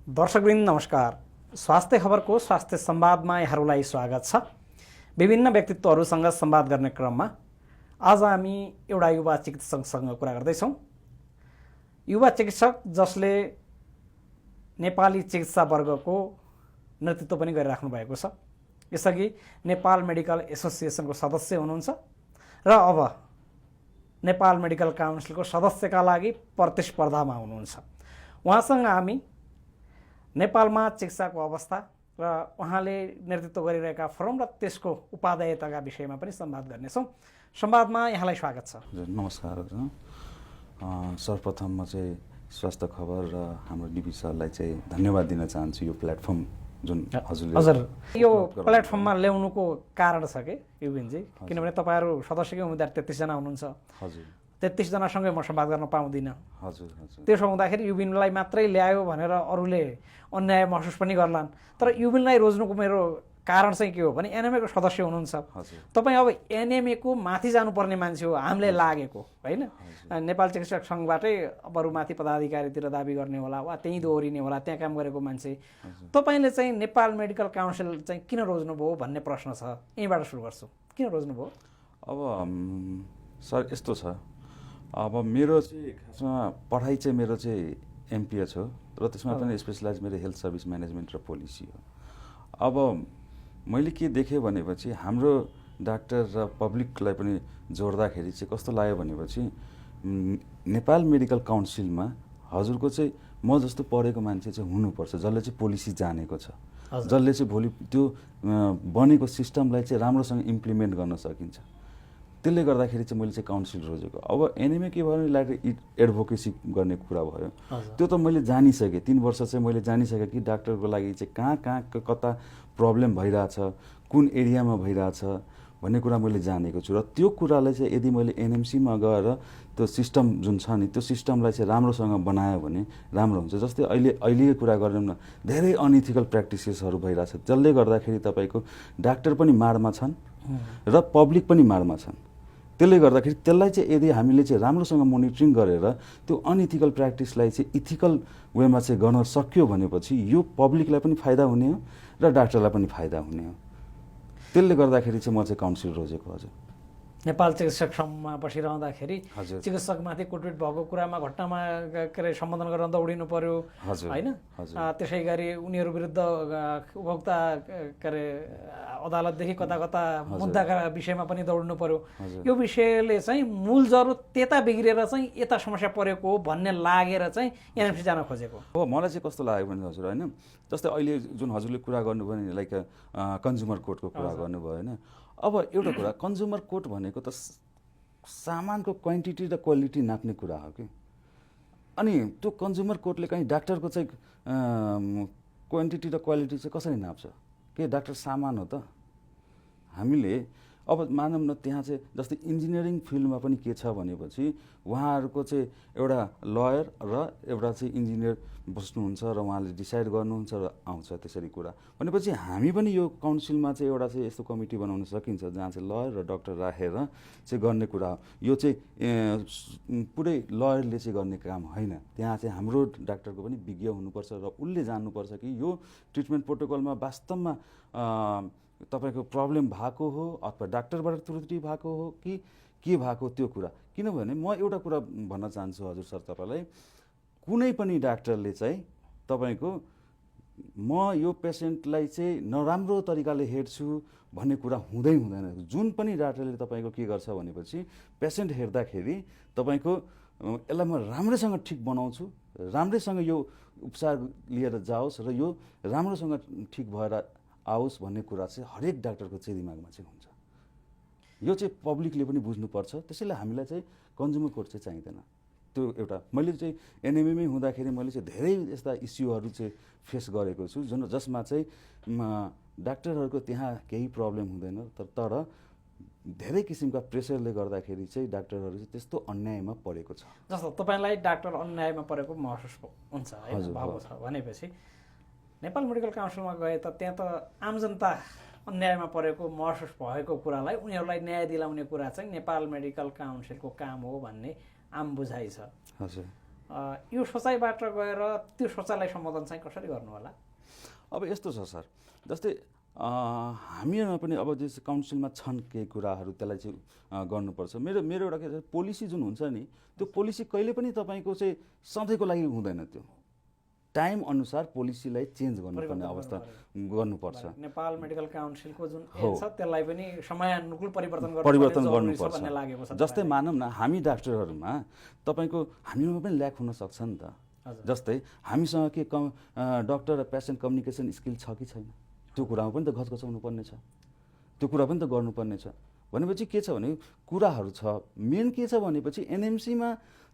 दर्शकवृन्द नमस्कार। स्वास्थ्य खबरको स्वास्थ्य संवादमा यहाँहरूलाई स्वागत छ। विभिन्न व्यक्तित्वहरूसँग संवाद गर्ने क्रममा आज हामी एउटा युवा चिकित्सकसँग कुरा गर्दैछौँ। युवा चिकित्सक जसले नेपाली चिकित्सा वर्गको नेतृत्व पनि गरिराख्नु भएको छ। यसअघि नेपाल मेडिकल एसोसिएसनको सदस्य हुनुहुन्छ र अब नेपाल मेडिकल काउन्सिलको सदस्यका लागि प्रतिस्पर्धामा हुनुहुन्छ। उहाँसँग हामी नेपालमा चिकित्साको अवस्था र उहाँले नेतृत्व गरिरहेका फर्म र त्यसको उपादेयताका विषयमा पनि संवाद गर्नेछौँ। संवादमा यहाँलाई स्वागत छ। नमस्कार। सर्वप्रथम म चाहिँ स्वास्थ्य खबर र हाम्रो डिबी सरलाई चाहिँ धन्यवाद दिन चाहन्छु। यो प्लेटफर्म जुन हजुर यो प्लेटफर्ममा ल्याउनुको कारण छ कि युबिनजी, किनभने तपाईँहरू सदस्यकै उम्मेदवार 33 जना हुनुहुन्छ। हजुर, 33 जनासँगै म संवाद गर्न पाउँदिनँ। हजुर हजुर, त्यसो हुँदाखेरि युबिनलाई मात्रै ल्यायो भनेर अरूले अन्याय महसुस पनि गर्लान्। तर युबिनलाई रोज्नुको मेरो कारण चाहिँ के हो भने एनएमएको सदस्य हुनुहुन्छ तपाईँ। अब एनएमएको माथि जानुपर्ने मान्छे हो हामीले लागेको होइन। नेपाल चिकित्सक सङ्घबाटै अरूमाथि पदाधिकारीतिर दाबी गर्ने होला वा त्यहीँ दोहोरिने होला, त्यहाँ काम गरेको मान्छे। तपाईँले चाहिँ नेपाल मेडिकल काउन्सिल चाहिँ किन रोज्नुभयो भन्ने प्रश्न छ। यहीँबाट सुरु गर्छु। किन रोज्नुभयो? अब सर यस्तो छ, अब मेरो चाहिँ खासमा पढाइ चाहिँ मेरो चाहिँ एमपिएच हो र त्यसमा पनि स्पेसलाइज मेरो हेल्थ सर्भिस म्यानेजमेन्ट र पोलिसी हो। अब मैले के देखेँ भनेपछि हाम्रो डाक्टर र पब्लिकलाई पनि जोड्दाखेरि चाहिँ कस्तो लाग्यो भनेपछि नेपाल मेडिकल काउन्सिलमा हजुरको चाहिँ म जस्तो पढेको मान्छे चाहिँ हुनुपर्छ, जसले चाहिँ पोलिसी जानेको छ, जसले चाहिँ भोलि त्यो बनेको सिस्टमलाई चाहिँ राम्रोसँग इम्प्लिमेन्ट गर्न सकिन्छ। त्यसले गर्दाखेरि चाहिँ मैले चाहिँ काउन्सिल रोजेको। अब एनएमए के भयो भने लाइक एडभोकेसी गर्ने कुरा भयो। त्यो त मैले जानिसकेँ, 3 वर्ष चाहिँ मैले जानिसकेँ कि डाक्टरको लागि चाहिँ कहाँ कहाँ कता प्रब्लम भइरहेछ, कुन एरियामा भइरहेछ भन्ने कुरा मैले जानेको छु। र त्यो कुरालाई चाहिँ यदि मैले एनएमसीमा गएर त्यो सिस्टम जुन छ नि त्यो सिस्टमलाई चाहिँ राम्रोसँग बनायो भने राम्रो हुन्छ। जस्तै अहिलेको कुरा गरौँ न, धेरै अनइथिकल प्र्याक्टिसेसहरू भइरहेछ, जसले गर्दाखेरि तपाईँको डाक्टर पनि मारमा छन् र पब्लिक पनि मारमा छन्। त्यसले गर्दाखेरि त्यसलाई चाहिँ यदि हामीले चाहिँ राम्रोसँग मोनिटरिङ गरेर त्यो अनइथिकल प्र्याक्टिसलाई चाहिँ इथिकल वेमा चाहिँ गर्न सक्यो भनेपछि यो पब्लिकलाई पनि फाइदा हुने हो र डाक्टरलाई पनि फाइदा हुने हो। त्यसले गर्दाखेरि चाहिँ म चाहिँ काउन्सिल रोजेको। हजुर, नेपाल चिकित्सक सङ्घमा बसिरहँदाखेरि चिकित्सकमाथि कुटपिट भएको कुरामा घटनामा के अरे सम्बोधन गर्न दौडिनु पर्यो होइन। त्यसै गरी उनीहरू विरुद्ध उपभोक्ता के अरे अदालतदेखि कता कता मुद्दाका विषयमा पनि दौड्नु पर्यो। यो विषयले चाहिँ मूल जरो त्यता बिग्रेर चाहिँ यता समस्या परेको हो भन्ने लागेर चाहिँ एनएमसी जान खोजेको हो। मलाई चाहिँ कस्तो लाग्यो भने हजुर होइन, जस्तै अहिले जुन हजुरले कुरा गर्नुभयो नि लाइक कन्ज्युमर कोर्टको कुरा गर्नुभयो होइन। अब एउटा कुरा, कन्ज्युमर कोर्ट भनेको त सामानको क्वान्टिटी र क्वालिटी नाप्ने कुरा हो कि। अनि त्यो कन्ज्युमर कोर्टले कहीँ डाक्टरको चाहिँ क्वान्टिटी र क्वालिटी चाहिँ कसरी नाप्छ? के डाक्टर सामान हो त? हामीले अब मानौँ न त्यहाँ चाहिँ जस्तै इन्जिनियरिङ फिल्डमा पनि के छ भनेपछि उहाँहरूको चाहिँ एउटा लयर र एउटा चाहिँ इन्जिनियर बस्नुहुन्छ र उहाँले डिसाइड गर्नुहुन्छ र आउँछ त्यसरी कुरा भनेपछि हामी पनि यो काउन्सिलमा चाहिँ एउटा चाहिँ यस्तो कमिटी बनाउन सकिन्छ जहाँ चाहिँ लयर र डक्टर राखेर चाहिँ गर्ने कुरा हो। यो चाहिँ पुरै लयरले चाहिँ गर्ने काम होइन। त्यहाँ चाहिँ हाम्रो डाक्टरको पनि विज्ञ हुनुपर्छ र उसले जान्नुपर्छ कि यो ट्रिटमेन्ट प्रोटोकलमा वास्तवमा तपाईँको प्रब्लम भएको हो अथवा डाक्टरबाट त्रुटि भएको हो कि के भएको त्यो कुरा। किनभने म एउटा कुरा भन्न चाहन्छु हजुर सर, तपाईँलाई कुनै पनि डाक्टरले चाहिँ तपाईँको म यो पेसेन्टलाई चाहिँ नराम्रो तरिकाले हेर्छु भन्ने कुरा हुँदैन। जुन पनि डाक्टरले तपाईँको के गर्छ भनेपछि पेसेन्ट हेर्दाखेरि तपाईँको यसलाई म राम्रैसँग ठिक बनाउँछु, राम्रैसँग यो उपचार लिएर जाओस् र यो राम्रोसँग ठिक भएर आओस् भन्ने कुरा चाहिँ हरेक डाक्टरको चाहिँ दिमागमा चाहिँ हुन्छ। यो चाहिँ पब्लिकले पनि बुझ्नुपर्छ। त्यसैले हामीलाई चाहिँ कन्ज्युमर कोर्ट चाहिँ चाहिँदैन। त्यो एउटा मैले चाहिँ एनएमएमै हुँदाखेरि मैले चाहिँ धेरै यस्ता इस्युहरू चाहिँ फेस गरेको छु जसमा चाहिँ डाक्टरहरूको त्यहाँ केही प्रब्लम हुँदैन, तर धेरै किसिमका प्रेसरले गर्दाखेरि चाहिँ डाक्टरहरू चाहिँ त्यस्तो अन्यायमा परेको छ। जस्तो तपाईँलाई डाक्टर अन्यायमा परेको महसुस हुन्छ भएको छ भनेपछि नेपाल मेडिकल काउन्सिलमा गए त त्यहाँ त आम जनता अन्यायमा परेको महसुस भएको कुरालाई उनीहरूलाई न्याय दिलाउने कुरा चाहिँ नेपाल मेडिकल काउन्सिलको काम हो भन्ने आम बुझाइ छ। हजुर, यो सोचाइबाट गएर त्यो सोचाइलाई सम्बोधन चाहिँ कसरी गर्नु होला? अब यस्तो छ सर, जस्तै हामीहरूमा पनि अब जस्तै काउन्सिलमा छन् केही कुराहरू, त्यसलाई चाहिँ गर्नुपर्छ। मेरो एउटा के छ, पोलिसी जुन हुन्छ नि, त्यो पोलिसी कहिले पनि तपाईँको चाहिँ सधैँको लागि हुँदैन। त्यो टाइम अनुसार पोलिसीलाई चेन्ज गर्नुपर्ने अवस्था गर्नुपर्छ। नेपाल मेडिकल काउन्सिलको जुन छ त्यसलाई पनि समयानुकूल परिवर्तन गर्नुपर्छ भन्ने लागेको छ। जस्तै मानौँ न, हामी डाक्टरहरूमा तपाईँको हामीमा पनि ल्याक हुन सक्छ नि त। जस्तै हामीसँग के डक्टर र पेसेन्ट कम्युनिकेसन स्किल छ कि छैन, त्यो कुरामा पनि त घचघचाउनु पर्ने छ, त्यो कुरा पनि त गर्नुपर्ने छ। भनेपछि के छ भने कुराहरू छ। मेन के छ भनेपछि एनएमसीमा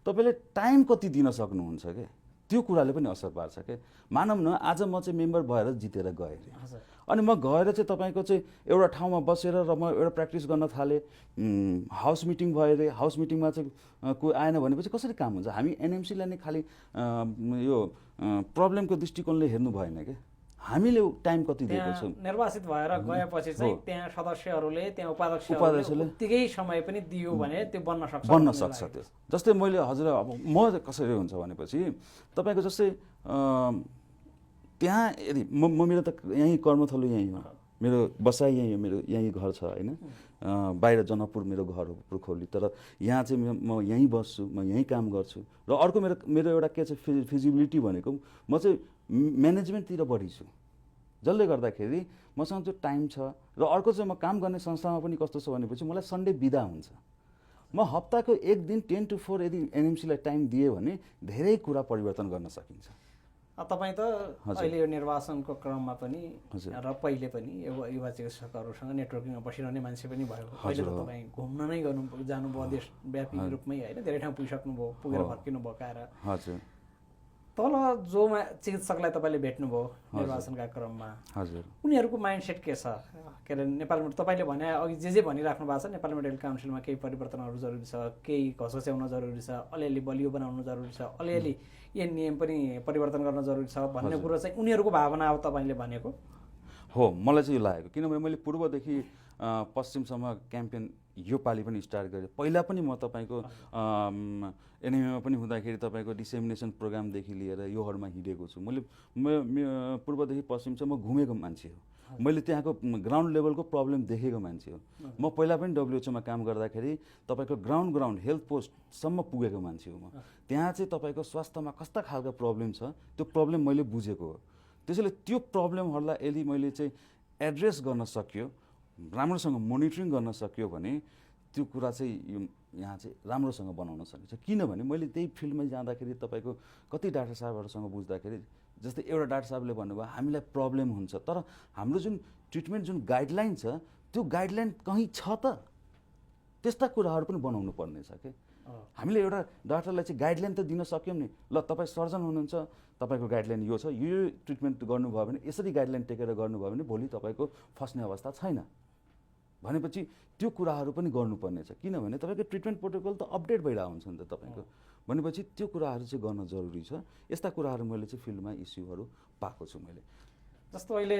तपाईँले टाइम कति दिन सक्नुहुन्छ के, त्यो कुराले पनि असर पार्छ के। मानौँ न, आज म चाहिँ मेम्बर भएर जितेर गएँ अरे, अनि म गएर चाहिँ तपाईँको चाहिँ एउटा ठाउँमा बसेर र म एउटा प्र्याक्टिस गर्न थालेँ, हाउस मिटिङ भयो अरे, हाउस मिटिङमा चाहिँ कोही आएन भनेपछि कसरी काम हुन्छ? हामी एनएमसीलाई नै खालि यो प्रब्लमको दृष्टिकोणले हेर्नु भएन क्या। हामीले टाइम कति दिएको छौँ? निर्वाचित भएर गएपछि चाहिँ त्यहाँ सदस्यहरूले, त्यहाँ उपाध्यक्षहरूले उत्तिकै समय पनि दियो भने त्यो बन्न सक्छ त्यो। जस्तै मैले हजुर, अब म कसरी हुन्छ भनेपछि तपाईँको जस्तै त्यहाँ यदि मेरो त यहीँ कर्मथलो यहीँ हो, मेरो बसाइ यहीँ हो, मेरो यहीँ घर छ होइन। बाहिर जनकपुर मेरो घर हो, पुर्खौली। तर यहाँ चाहिँ म यहीँ बस्छु, म यहीँ काम गर्छु। र अर्को मेरो एउटा के छ फिजिबिलिटी भनेको, म चाहिँ म्यानेजमेन्टतिर बढी छु, जसले गर्दाखेरि मसँग त्यो टाइम छ। र अर्को चाहिँ म काम गर्ने संस्थामा पनि कस्तो छ भनेपछि मलाई सन्डे बिदा हुन्छ। म हप्ताको एक दिन 10 to 4 यदि एनएमसीलाई टाइम दिएँ भने धेरै कुरा परिवर्तन गर्न सकिन्छ। तपाईँ त अहिले यो निर्वाचनको क्रममा पनि र पहिले पनि युवा चिकित्सकहरूसँग नेटवर्किङमा बसिरहने मान्छे पनि भयो। अहिले त तपाईँ घुम्न नै जानुभयो देशव्यापी रूपमै होइन, धेरै ठाउँ पुगिसक्नुभयो, पुगेर फर्किनु भयो आएर। हजुर, तल जो चिकित्सकलाई तपाईँले भेट्नुभयो निर्वाचनका क्रममा, हजुर, उनीहरूको माइन्डसेट के छ? के अरे नेपालमा तपाईँले भने अघि जे भनिराख्नु भएको छ, नेपाल मेडिकल काउन्सिलमा केही परिवर्तनहरू जरुरी छ, केही घचघच्याउन जरुरी छ, अलिअलि बलियो बनाउनु जरुरी छ, अलिअलि यो नियम पनि परिवर्तन गर्न जरुरी छ भन्ने कुरो चाहिँ उनीहरूको भावना हो तपाईले भनेको? हो, मलाई चाहिँ यो लागेको। किनभने मैले पूर्वदेखि पश्चिमसम्म क्याम्पेन यो पालि पनि स्टार्ट गरेँ। पहिला पनि म तपाईँको एनएमएमा पनि हुँदाखेरि तपाईँको डिसेमिनेसन प्रोग्रामदेखि लिएर योहरूमा हिँडेको छु। मैले पूर्वदेखि पश्चिमसम्म घुमेको मान्छे हो। मैले त्यहाँको ग्राउन्ड लेभलको प्रब्लम देखेको मान्छे हो। म पहिला पनि डब्लुएचओमा काम गर्दाखेरि तपाईँको ग्राउन्ड हेल्थ पोस्टसम्म पुगेको मान्छे हो म। त्यहाँ चाहिँ तपाईँको स्वास्थ्यमा कस्ता खालको प्रब्लम छ त्यो प्रब्लम मैले बुझेको हो। त्यसैले त्यो प्रब्लमहरूलाई यदि मैले चाहिँ एड्रेस गर्न सक्यो, राम्रोसँग मोनिटरिङ गर्न सक्यो भने त्यो कुरा चाहिँ यहाँ चाहिँ राम्रोसँग बनाउन सकिन्छ। किनभने मैले त्यही फिल्डमा जाँदाखेरि तपाईँको कति डाक्टर साहबहरूसँग बुझ्दाखेरि, जस्तै एउटा डाक्टर साहबले भन्नुभयो हामीलाई प्रब्लम हुन्छ, तर हाम्रो जुन ट्रिटमेन्ट जुन गाइडलाइन छ त्यो गाइडलाइन कहीँ छ त? त्यस्ता कुराहरू पनि बनाउनु पर्ने छ कि। हामीले एउटा डाक्टरलाई चाहिँ गाइडलाइन त दिन सक्यौँ नि, ल तपाईँ सर्जन हुनुहुन्छ, तपाईँको गाइडलाइन यो छ, यो ट्रिटमेन्ट गर्नुभयो भने, यसरी गाइडलाइन टेकेर गर्नुभयो भने भोलि तपाईँको फस्ने अवस्था छैन भनेपछि त्यो कुराहरू पनि गर्नुपर्ने छ। किनभने तपाईँको ट्रिटमेन्ट प्रोटोकल त अपडेट भइरहेको हुन्छ नि त तपाईँको। भनेपछि त्यो कुराहरू चाहिँ गर्न जरुरी छ। यस्ता कुराहरू मैले चाहिँ फिल्डमा इस्युहरू पाएको छु मैले। जस्तो अहिले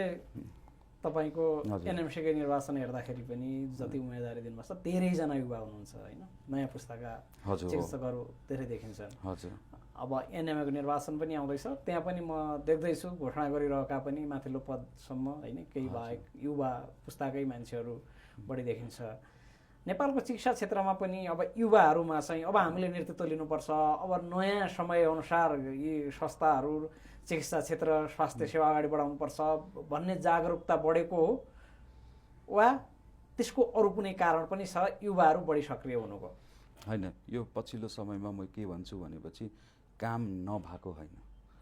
तपाईँको एनएमसीको निर्वाचन हेर्दाखेरि पनि जति उम्मेदवारी दिनुभएको छ धेरैजना युवा हुनुहुन्छ होइन, नयाँ पुस्ताका चिकित्सकहरू धेरै देखिन्छन्। हजुर, अब एनएमएको निर्वाचन पनि आउँदैछ, त्यहाँ पनि म देख्दैछु घोषणा गरिरहेका पनि माथिल्लो पदसम्म होइन केही बाहेक युवा पुस्ताकै मान्छेहरू बढी देखिन्छ। नेपालको चिकित्सा क्षेत्रमा पनि अब युवाहरूमा चाहिँ अब हामीले नेतृत्व लिनुपर्छ, अब नयाँ समयअनुसार यी संस्थाहरू, चिकित्सा क्षेत्र, स्वास्थ्य सेवा अगाडि बढाउनुपर्छ भन्ने जागरुकता बढेको हो वा त्यसको अरू कुनै कारण पनि छ युवाहरू बढी सक्रिय हुनुको? होइन, यो पछिल्लो समयमा म के भन्छु भनेपछि काम नभएको होइन,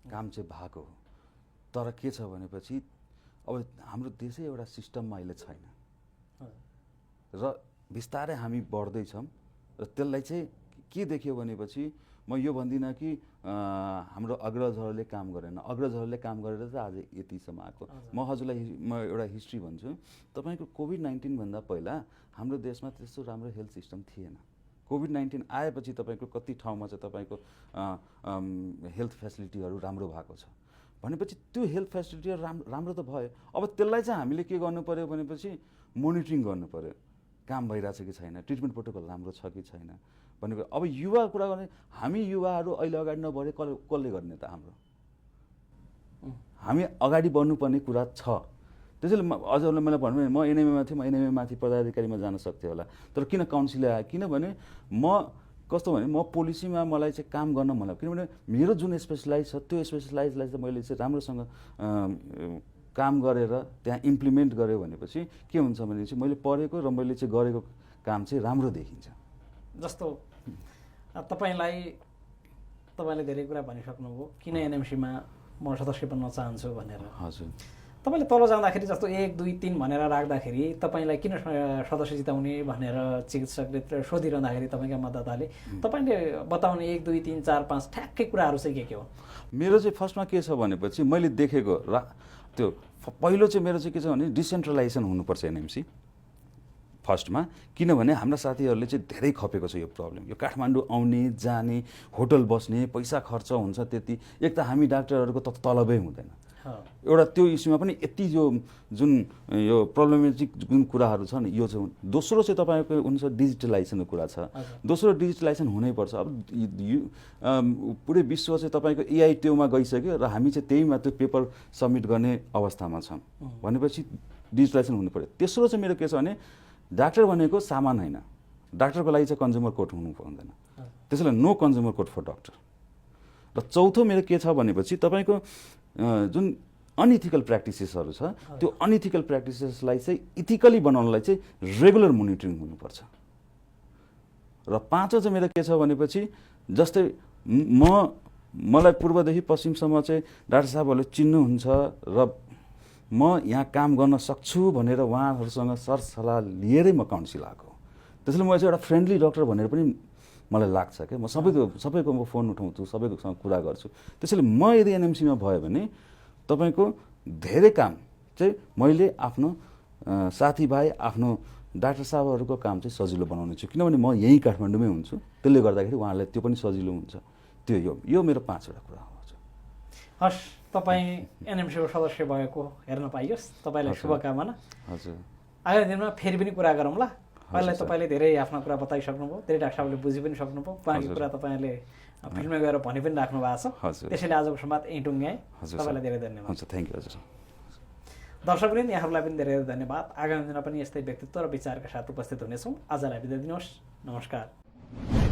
काम चाहिँ भएको हो। तर के छ भनेपछि अब हाम्रो देशै एउटा सिस्टममा अहिले छैन र बिस्तारै हामी बढ्दैछौँ र त्यसलाई चाहिँ के देख्यो भनेपछि म यो भन्दिनँ कि हाम्रो अग्रजहरूले काम गरेन, अग्रजहरूले काम गरेर त आज यतिसम्म आएको। म हजुरलाई म एउटा हिस्ट्री भन्छु। तपाईँको कोभिड-19 भन्दा पहिला हाम्रो देशमा त्यस्तो राम्रो हेल्थ सिस्टम थिएन। कोभिड-19 आएपछि तपाईँको कति ठाउँमा चाहिँ तपाईँको हेल्थ फेसिलिटीहरू राम्रो भएको छ। भनेपछि त्यो हेल्थ फेसिलिटीहरू राम्रो त भयो। अब त्यसलाई चाहिँ हामीले के गर्नु पर्यो भनेपछि मोनिटरिङ गर्नु पर्यो, काम भइरहेछ कि छैन, ट्रिटमेन्ट प्रोटोकल राम्रो छ कि छैन भनेको अब युवा कुरा गर्ने हामी युवाहरू अहिले अगाडि नबढे कसले गर्ने त हाम्रो हामी अगाडि बढ्नुपर्ने कुरा छ त्यसैले अझ मलाई भन्नु भने म एनएमएमा थिएँ म एनएमए माथि पदाधिकारीमा जान सक्थेँ होला तर किन काउन्सिल आयो किनभने म कस्तो भने म पोलिसीमा मलाई चाहिँ काम गर्न मलाई किनभने मेरो जुन स्पेसलाइज छ त्यो स्पेसलाइजलाई चाहिँ मैले चाहिँ राम्रोसँग काम गरेर त्यहाँ इम्प्लिमेन्ट गऱ्यो भनेपछि के हुन्छ भने चाहिँ मैले पढेको र मैले चाहिँ गरेको काम चाहिँ राम्रो देखिन्छ जस्तो तपाईँले धेरै कुरा भनिसक्नुभयो किन एनएमसीमा म सदस्य बन्न चाहन्छु भनेर हजुर तपाईँले तल जाँदाखेरि जस्तो 1 2 3 भनेर राख्दाखेरि तपाईँलाई किन सदस्य जिताउने भनेर चिकित्सकले सोधिरहँदाखेरि तपाईँका मतदाताले तपाईँले बताउने 1 2 3 4 5 ठ्याक्कै कुराहरू चाहिँ के हो मेरो चाहिँ फर्स्टमा के छ भनेपछि मैले देखेको त्यो पहिलो चाहिँ मेरो चाहिँ के छ भने डिसेन्ट्रलाइजेसन हुनुपर्छ एनएमसी फर्स्टमा किनभने हाम्रा साथीहरूले चाहिँ धेरै खपेको छ यो प्रब्लम यो काठमाडौँ आउने जाने होटल बस्ने पैसा खर्च हुन्छ त्यति एक त हामी डाक्टरहरूको तलबै हुँदैन एउटा त्यो इस्युमा पनि यति यो जुन यो प्रब्लमेटिक जुन कुराहरू छ नि यो चाहिँ दोस्रो चाहिँ तपाईँको हुन्छ डिजिटलाइजेसनको कुरा छ दोस्रो डिजिटलाइजेसन हुनैपर्छ अब पुरै विश्व चाहिँ तपाईँको एआई ट्योमा गइसक्यो र हामी चाहिँ त्यहीमा त्यो पेपर सब्मिट गर्ने अवस्थामा छौँ भनेपछि डिजिटलाइजेसन हुनु पऱ्यो तेस्रो चाहिँ मेरो के छ भने डाक्टर भनेको सामान होइन डाक्टरको लागि चाहिँ कन्ज्युमर कोर्ट हुनु पर्दैन त्यसैले no consumer court for doctor र चौथो मेरो के छ भनेपछि तपाईँको जुन अनइथिकल प्र्याक्टिसेसहरू छ त्यो अनइथिकल प्र्याक्टिसेसलाई चाहिँ इथिकली बनाउनलाई चाहिँ रेगुलर मोनिटरिङ हुनुपर्छ र पाँचौँ चाहिँ मेरो के छ भनेपछि जस्तै मलाई पूर्वदेखि पश्चिमसम्म चाहिँ डाक्टर साहबहरूले चिन्नुहुन्छ र म यहाँ काम गर्न सक्छु भनेर उहाँहरूसँग सरसल्लाह लिएरै म काउन्सिल आएको त्यसैले म चाहिँ एउटा फ्रेन्डली डक्टर भनेर पनि मलाई लाग्छ क्या म सबैको म फोन उठाउँछु सबैकोसँग कुरा गर्छु त्यसैले म यदि एनएमसीमा भयो भने तपाईँको धेरै काम चाहिँ मैले आफ्नो साथीभाइ आफ्नो डाक्टर साहबहरूको काम चाहिँ सजिलो बनाउने छु किनभने म यहीँ काठमाडौँमै हुन्छु त्यसले गर्दाखेरि उहाँहरूलाई त्यो पनि सजिलो हुन्छ त्यो यो मेरो 5वटा कुरा हो हस् तपाईँ एनएमसीको सदस्य भएको हेर्न पाइयोस् तपाईँलाई शुभकामना हजुर आगामी दिनमा फेरि पनि कुरा गरौँला अहिले तपाईँले धेरै आफ्ना कुरा बताइसक्नुभयो धेरै डाक्टर साहबले बुझि पनि सक्नुभयो बाँकी कुरा तपाईँले फिल्डमा गएर भनि पनि राख्नु भएको छ त्यसैले आजको संवाद यहीँ टुङ्ग्याएँ तपाईँलाई धेरै धन्यवाद हुन्छ थ्याङ्क यू हजुर दर्शकवृन्द यहाँहरूलाई पनि धेरै धेरै धन्यवाद आगामी दिनमा पनि यस्तै व्यक्तित्व र विचारका साथ उपस्थित हुनेछौँ आजलाई बिदा दिनुहोस् नमस्कार